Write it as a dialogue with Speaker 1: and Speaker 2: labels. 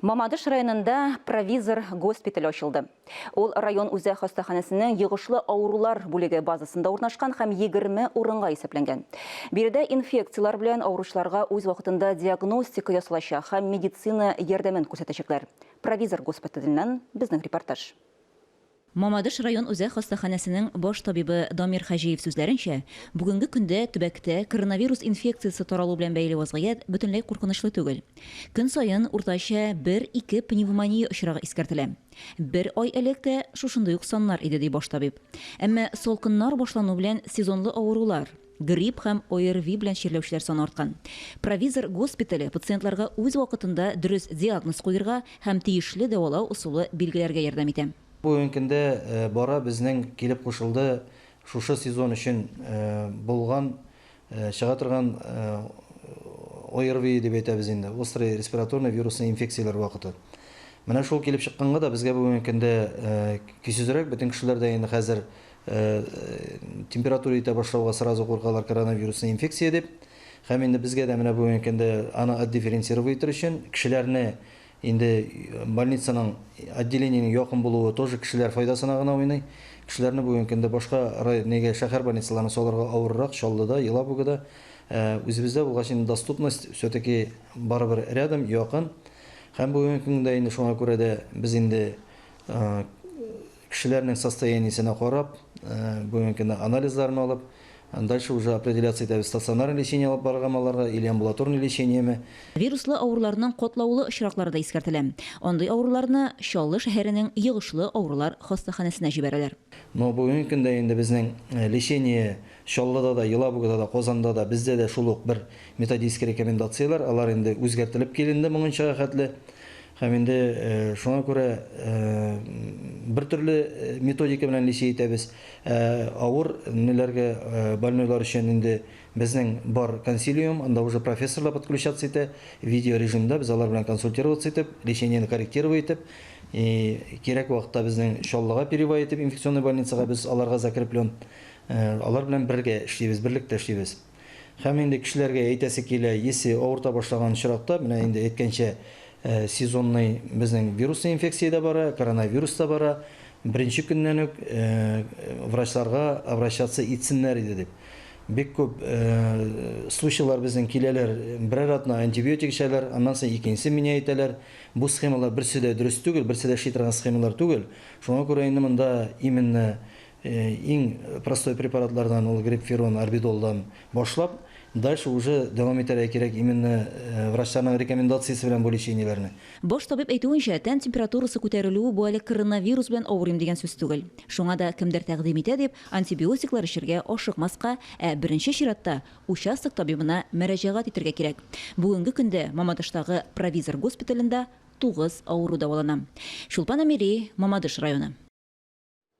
Speaker 1: Мамадыш районында провизор госпитале ачылды. Ул район үзәк хастаханәсенең йогышлы авырулар бүлеге базасында урнашкан һәм 20 урынга исәпләнгән. Биредә инфекцияләр белән авыручыларга үз вакытында диагностика ясалачак һәм медицина ярдәмен күрсәтәчәкләр. Провизор госпиталеннән безнең репортаж.
Speaker 2: Мамадыш район үзәк хастаханәсенең баш табибы Дамир Хаҗиев сүзләренчә, бүгенге көндә төбәктә коронавирус инфекциясе таралу белән бәйле вазгыять бөтенләй куркынычлы түгел. Көн саен уртача бер-ике пневмония очрагы искәртелә. Бер ай элек тә шушындый ук саннар иде, ди баш табиб. Әмма салкыннар башлану белән сезонлы авырулар, грипп һәм ОРВИ белән чирләүчеләр саны арткан. Провизор госпитале пациентларга үз вакытында дөрес диагноз куерга һәм тиешле дәвалау ысулы билгеләргә ярдәм итә.
Speaker 3: Бүгенге көндә бара безнең килеп кушылды шушы сезон өчен булган чыга торган ОРВИ дип әйтәбез инде, острый респираторный вирусный инфекцияләр вакыты. Менә шул килеп чыкканга да безгә бүгенге көндә көйсезрәк, бөтен кешеләр дә инде хәзер Температура итә башлауга сразу куркалар коронавирусный инфекция дип. Һәм инде безгә дә менә бүгенге көндә аны отдифференцировать итер өчен кешеләрне инде больницаның отделениенең якын булуы тоже кешеләр файдасына гына уйный. Кешеләрне бүгенге көндә башка рай нигә шәһәр больницаларына салырга авыррак, Чаллыда, Елабугада. Үзебездә булгач инде доступность все-таки барыбер рядом, якын. Һәм бүгенге көндә инде шуңа күрә дә без инде Кешеләрнең состояниесенә карап, бүгенге көндә анализларын алып, дальше уже определяться итәбез, стационарный лечение алып барыргамы аларга или амбулаторный лечениеме.
Speaker 2: Вируслы авыруларның катлаулы очраклары да искәртелә. Андый авыруларны Чаллы шәһәренең йогышлы авырулар хастаханәсенә җибәрәләр.
Speaker 3: Но бүгенге көндә инде безнең лечение Чаллыда да, Елабугада да, Казанда да, бездә дә шул ук бер методический рекомендацияләр, алар инде үзгәртелеп киленде моңынчага хәтле. Һәм инде шуңа күрә бер төрле методика белән лечить итәбез. Ә авыр ниләргә, больнойлар өчен инде безнең бар консилиум, анда уже профессорлар подключаться итә, видео режимда без алар белән консультироваться итеп, лечениене корректировать итеп, и кирәк вакытта безнең Чаллыга переводить итеп инфекционный больницага без аларга закреплен. Алар белән бергә эшлибез, берлектә эшлибез. Һәм инде кешеләргә әйтәсе килә, если авырта башлаган очракта, менә инде әйткәнчә, сезонный безнең вирусный инфекция дә бара, коронавирус та бара, беренче көннән үк врачларга обращаться итсеннәр иде дип. Бик күп случайлар безнең киләләр, берәр атна антибиотик эчәләр, аннан соң икенчесен менять итәләр. Бу схемалар берсе дә дөрес түгел, берсе дә эшли торган схемалар түгел. Шуңа күрә инде монда именно Иң простой препаратлардан ул гриппферон, арбидолдан башлап, дальше уже дәвам итәргә кирәк именно врачларның рекомендациясе белән бу лечениеләрне.
Speaker 2: Баш табиб әйтүенчә, тән температурасы күтәрелүе бу әле коронавирус белән авырыйм дигән сүз түгел. Шуңа да кемдер тәкъдим итә дип, антибиотиклар эчәргә ашыкмаска, ә беренче чиратта участок табибына мөрәҗәгать итәргә кирәк. Бүгенге көндә Мамадыштагы провизор госпиталендә тугыз авыру дәвалана. Чулпан Әмири, Мамадыш районы.